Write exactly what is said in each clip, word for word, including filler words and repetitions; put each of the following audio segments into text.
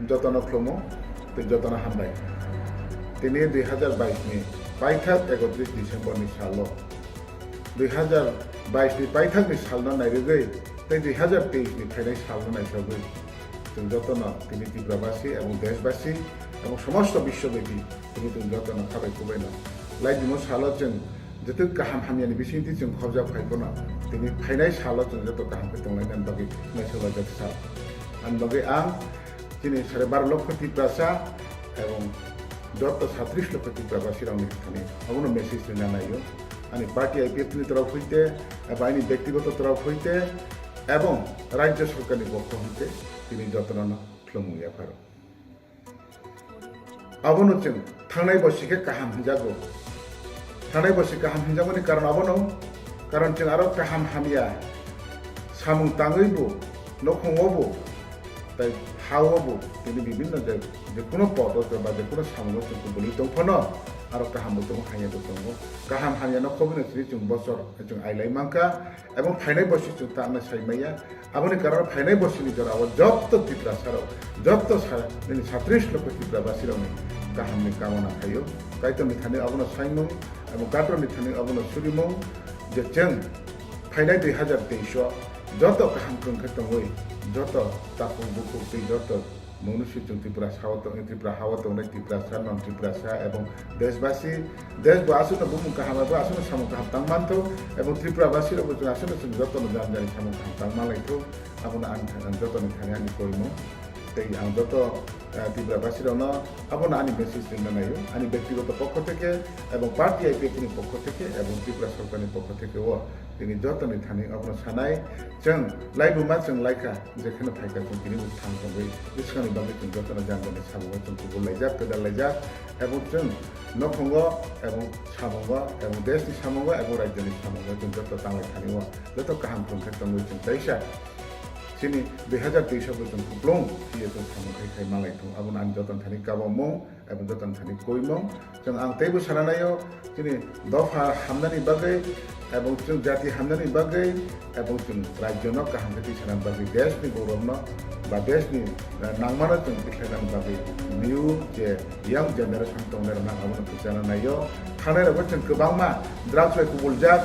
Joto no khlumo, tei joto no hambai. Tini dui hazar bais ni paithak ekotris December ni sal wo, dui hazar bais ni paithak ni sal no nairigwi, tei dui hazar teis ni phainai sal no naisogwi, chwng joto no tini Tripurabasi ebong deshbasi ebong somosto biswobyapi tini chwng joto no khabai kubai no. Laibimo sal wo chwng joto kaham hamya ni bisingtwi chwng khobjak phai phano, tini phainai sal wo chwng joto kaham khe tonglainani bagwi naisolaijak sal. Ani bagwi ang chini sare baro lokho Tiprasa ebong joto satris lokho Tiprabasi rokni thani abono message rina nai ou. Ani party I P F T ni torop hoite, eba aini bektigoto torop hoite, ebong rajyo sorkar ni pokho hoite tini joto no khlumo yapharo. Abono chwng thangnai bosi khe kaham hwnjago. Thangnai bosi kaham hwnjakmani karon abono, karon chwng aro kaham hamya samung tangwibo, nouhkhong wobo, tei ha wobo, tini bibhinno je, je kuno pod wo ba je kuno samung wo chwng kubulwi tong phano, aro kaham bo tongo, hamya bo tongo. Kaham hamya no khobwi no sini chwng bosor chwng ailai mankha, ebong phainai bosi chwng tangna sai maya. Aboni karon phainai bosi ni jora o joto Tiprasa rok, joto sa-, nini satris lokho Tiprabasi rokni kaham ni kamona khai ou. Kaitor ni thani abono saimung, ebong Kaitor ni thani abono surimung, je chwng phainai dui hazar teis o joto kaham krung khe tongwi, joto takhuk bukhuk tei joto mungnusu chwng Tripura ha wo tong-, Tripura ha wo tongnai Tiprasa, non Tiprasa ebong deshbasi, desh bo asuh no bumung kaham, abo asuh no samung kaham tang manthoh, ebong Tripurabasi rok bo chwng asuh no chwng joto no jani jani samung kaham tang manlaithoh, abono ang, ang joto ni thani ani koimung. Tei ang joto, eh, Tripurabasi rok no abono ani message rinna nai ou, ani bektigoto pokho theke, ebong party I P F T ni pokho theke, ebong Tripura sorkar ni pokho theke o tini joto ni thani abono sanai, chwng laibuma chwng laikha, jekheno phaikha chwng tini bo thang tongwi, bwskangni bagwi chwng jotono jani jani samungo chwng kubul laijak, kwdal laijak, ebong chwng nouhkhongo, ebong samungo, ebong desh ni samungo, ebong rajyo ni samungo chwng joto tanglai thani o, joto kaham tong khe tongwi chwng taisa. Chini dui hazar teis o bo chwng kuplung phiye chwng samung khai khai manlai thung, abono ang joto ni thani kabamung, ebong joto ni thani koimung. Chwng ang teibo sana nai o, chini dopha hamnani bagwi, ebong chwng jati hamnani bagwi, ebong chwng rajyo no kaham khe twi sana bagwi, desh ni gourob no, ba desh ni, eh, nangma no chwng tikhlainani bagwi, new je young generation tongnai rok no abono kwchana nai o. Thangnai rok bo chwng kwbangma drugs bai kubuljak,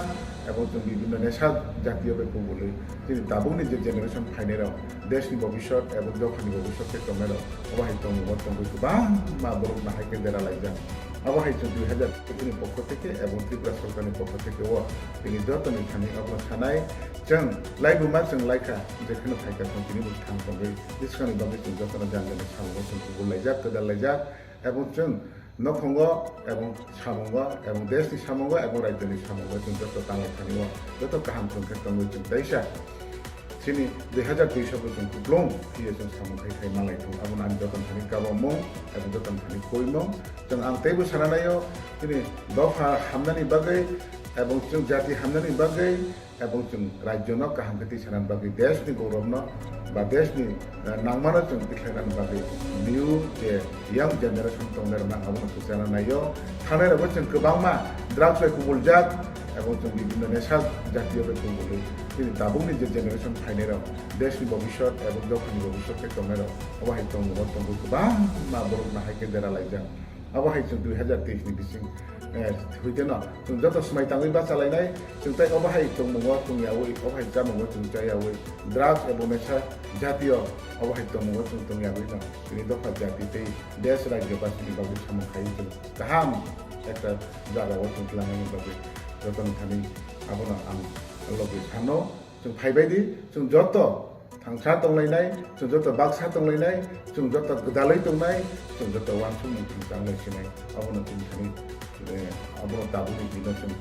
ebong chwng bibhinno nesa jatiyo bai kubulwi. Chini tabukni je generation phainai rok, desh ni bobisot ebong dopha ni bobisot khe tongnai rok, obo hai tongmung o tongwi kwbangma borok no hai khe dera laijak. Abo hai chwng dui hazar teis ni pokho theke ebong Tripura sorkar ni pokho theke o tini joto ni thani abono sanai, chwng laibuma chwng laikha, jekheno phaikha chwng tini bo thang tongwi bwskangni bagwi chwng jotono jani jani samungo chwng kubul laijak, kwdal laijak, ebong chwng nouhkhongo, ebong samungo, ebong desh ni samungo, ebong rajyo ni samungo chwng joto tanglai thani o, joto kaham tong khe tongwi chwng taisa. Chini dui hazar teis o bo chwng kuplung phiye chwng samung khai khai manlai thung, abono ang joto ni thani kabamung, ebong joto ni thani koimung. Chwng ang teibo sana nai o, chini dopha hamnani bagwi, ebong chwng jati hamnani bagwi, ebong chwng rajyo no kaham khe twi sana bagwi, desh ni gourob no, ba desh ni, eh, nangma no chwng tikhlainani bagwi, new je young generation tongnai rok no abono kwchana nai o. Thangnai rok bo chwng kwbangma drugs bai kubuljak, ebong chwng bibhinno nesa jatiyo bai kubulwi. Chini tabukni je generation phainai rok, desh ni bobisot ebong dopha ni bobisot khe tongnai rok, obo hai tongmung o tongwi kwbangma borok no hai khe dera laijak. Abo hai chwng dui hazar teis ni bising, eh, hoite no chwng joto swmai tangwi bachalainai, chwng tei obo hai tongmung o tong yawi, obo hai chamung o chwng cha yawi, drugs ebong nesa jatiyo obo hai tongmung o chwng tong yawi no tini dopha jati tei desh rajyo basini bagwi samung khai chwng kaham ekta jaga o chwng twlangnani bagwi joto ni thani abono ang logi sano. Chwng phaibai di, chwng joto thangsa tonglainai, chwng joto baksa tonglainai, chwng joto gwdalwi tongnai, chwng joto uansukmung thangsa wnglai sinai, abono chwng thani, eh, abono tabukni dino chwng,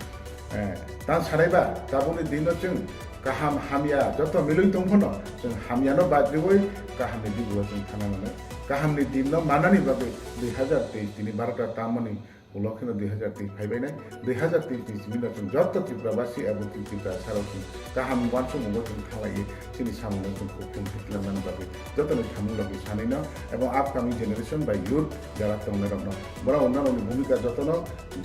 eh, tang sanaiba, tabukni dino chwng kaham hamya joto milwi tong phano, chwng hamyano badriwi kahamni dibuo chwng thana nangnai. Kahamni dinno manani bagwi dui hazar teis tini barota tangmani ulo kheno dui hazar teis phaibainai, dui hazar teis ni simi no chwng joto Tripura basi abo Tripura sarok chwng kaham uansukmungo chwng thanglaiwi chini samungo chwng kuphung khe twlangnani bagwi joto ni samung logi sanwi no, ebong upcoming generation bai youth jara tongnai rok no, borok no nini bhumika joto no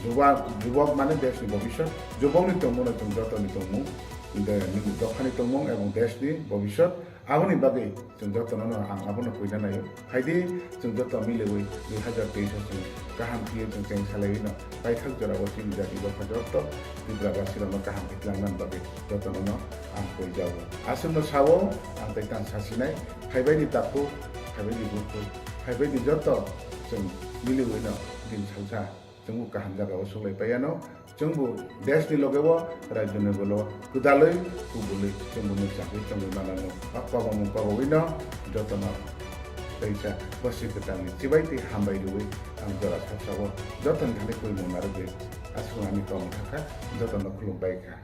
juba-, jubok mane desh ni bobisot, jubok ni tongmung no chwng joto ni tongmung, de-, nini dopha ni tongmung ebong desh ni bobisot, Abo ni bagwi chwng joto no ang abo no koina nai ou. Phai di, chwng joto miliwi dui hazar teis o chwng kaham khe ye chwng chengsalaiwi no paithak jora o chini jati dopha joto Tripura basi rok no kaham khe tlang nani bagwi joto no ang koi jago. Aswk no sa ou, ang tai tang sa sinai, phaibai di takhuk, phaibai di bukhuk, phaibai di joto chwng miliwi no din salsa. Chwngbo kaham jaga o suklai pai ano, chwngbo desh ni loge o, rajyo ni loge o, kwdalwi, kubulwi, chwngbo mwchangwi tongwi manano. A kobamung kobowi no joto no teisa bosi kwtal ni chibai tei hambai rwi ang jora saksa o joto ni thani koimung narwgwi aswk ani kau thangkha, joto no khulum pai kha.